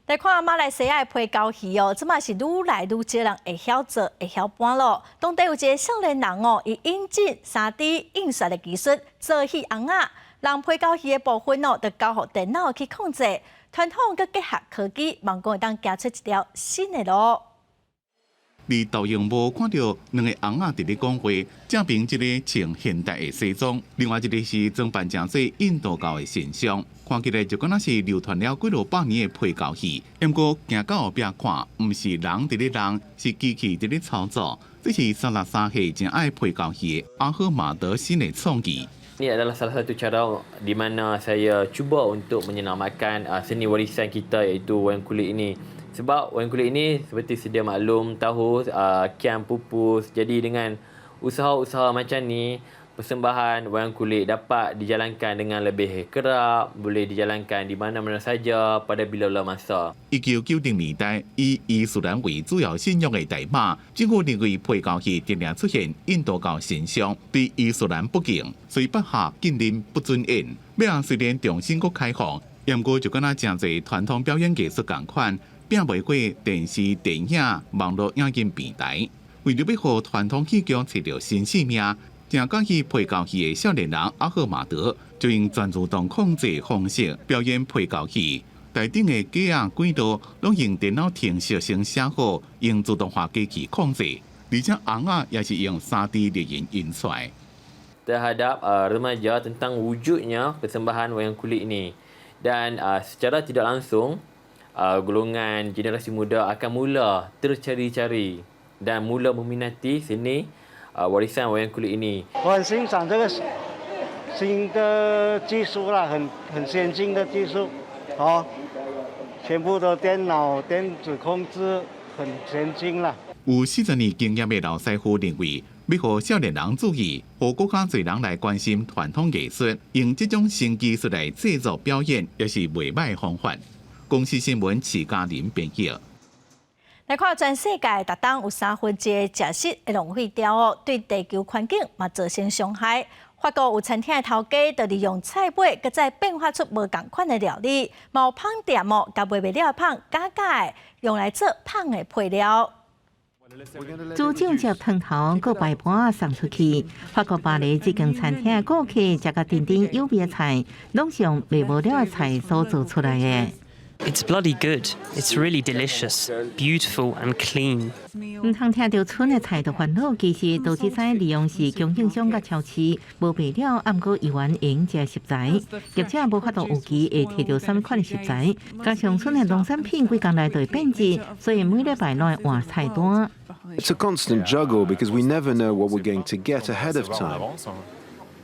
來看馬來西亞的皮膠戲哦，這馬是愈來愈少人會曉做、會曉搬囉。當地有一个少年人哦，伊引進3D 印刷的技術做戲尪仔，讓皮膠戲的部分哦，就交予電腦去控制。傳統閣結合科技，望講會當行出一條新的路。佇投影幕看著兩个尪仔佇咧講話，正邊一个穿現代的西裝，另外一个是裝扮成做印度教的神像，看起來就敢若是流傳了幾落百年的皮膠戲。毋過行到後壁看，毋是人佇咧弄，是機器佇咧操作。這是33歲真愛皮膠戲的阿赫馬德新的創意。 Ini adalah salah satu cara di mana saya cuba untuk menyelamatkan seni warisan kita iaitu wayang kulit ini. Sebab wayang kulit ini seperti sedia maklum tahu kian pupus. Jadi dengan usaha-usaha macam ni, persembahan wayang kulit dapat dijalankan dengan lebih kerap, boleh dijalankan di mana-mana saja pada bila-bila masa. 1990年代，以伊斯蘭為主要信仰的大馬，政府認為皮膠戲定定出現印度教神像，對伊斯蘭不敬，所以頒下禁令不准演。尾仔雖然重新閣開放，毋過就敢若誠濟傳統表演藝術仝款，拼袂過電視、電影、網路影音平台。為著欲予傳統戲劇揣著新生命，誠佮意皮膠戲的少年人阿赫馬德，就用全自動控制方式表演皮膠戲。台頂的架仔軌道攏用電腦程式先寫好，用自動化機器控制，而且尪仔也是用3D 列印印出來。 Terhadap remaja tentang wujudnya persembahan wayang kulit ini dan secara tidak langsung golongan generasi muda akan mula tercari-cari dan mula meminati seni warisan wayang kulit ini. 我很欣賞這個新的技術啦，很先進的技術，哦，全部都電腦電子控制，很先進啦。有40年經驗的老師傅認為，欲予少年人注意，予閣較濟人來關心傳統藝術，用這種新技術來製作表演，也是袂䆀方法。公視新聞徐嘉玲編譯。來看全世界，逐冬有三分之一的食食會浪費掉哦，對地球環境嘛造成傷害。法國有餐廳的頭家就利用菜尾，閣再變化出無仝款的料理，嘛有麭店哦，共賣袂了的麭加加的用來做麭的配料。煮醬汁湯頭，閣擺盤送出去。法國巴黎這間餐廳的顧客食甲甜甜有味的菜，攏是用賣無了的菜所做出來的。 It's bloody good. It's really delicious, beautiful and clean. 毋通聽著剩的菜就煩惱，其實都只知利用是供應商佮超市無賣了，毋過猶原會用食的食材，業者無法度預期會提著啥物款的食材，加上剩的農產品幾工內就會變質，所以每禮拜攏會換菜單。 It's a constant juggle because we never know what we're going to get ahead of time.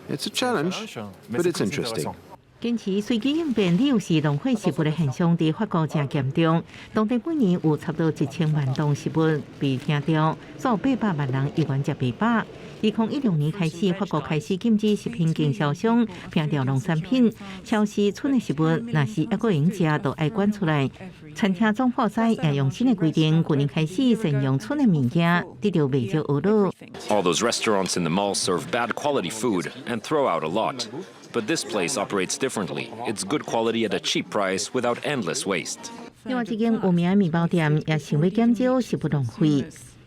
It's a challenge, but it's interesting. 堅持隨機應變，理由是浪費食物的現象佇法國誠嚴重。當地每年有差不多1000萬噸食物被扔掉，煞有800萬人猶原食袂飽。2016年開始，法國開始禁止食品經銷商扔掉農產品，超市剩的食物，若是猶閣會用食，就愛捐出來。餐廳總鋪師也用新的規定，去年開始善用剩的物件，得著袂少懊惱。 All those restaurants in the mall serve bad quality food and throw out a lot. But this place operates differently. It's good quality at a cheap price without endless waste. 另外，這間有名的麵包店也想欲減少食物浪費。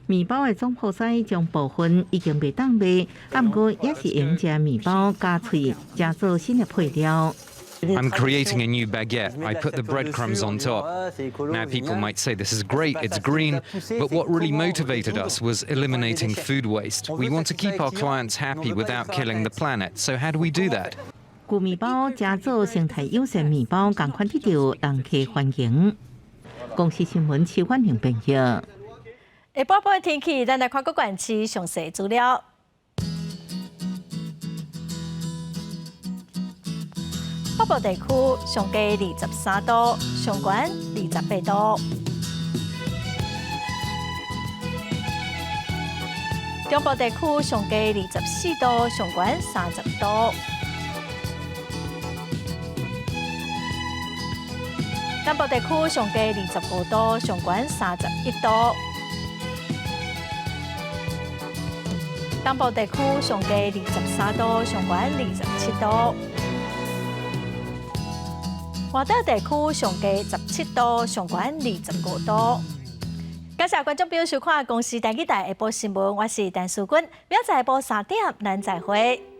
麵包的總鋪師將部分已經袂當賣，啊，毋過也是用這麵包加喙，加做新的配料。 I'm creating a new baguette. I put the breadcrumbs on top. Now, people might say this is great, it's green, but what really motivated us was eliminating food waste. We want to keep our clients happy without killing the planet. So, how do we do that? 舊麵包加做生態友善麵包，仝款得著人客歡迎。公視新聞徐婉玲編譯。下晡晡的天氣，咱來看各縣市詳細資料。北部地區上低23度，上懸28度。中部地區上低24度，上懸30度。南部地區上低25度，上懸31度。東部地區上低23度，上懸27度。外島地區上低17度，上懸25度。感謝觀眾朋友收看《公視台語台》下晡新聞，我是陳淑君，明仔載下晡3點，咱再會。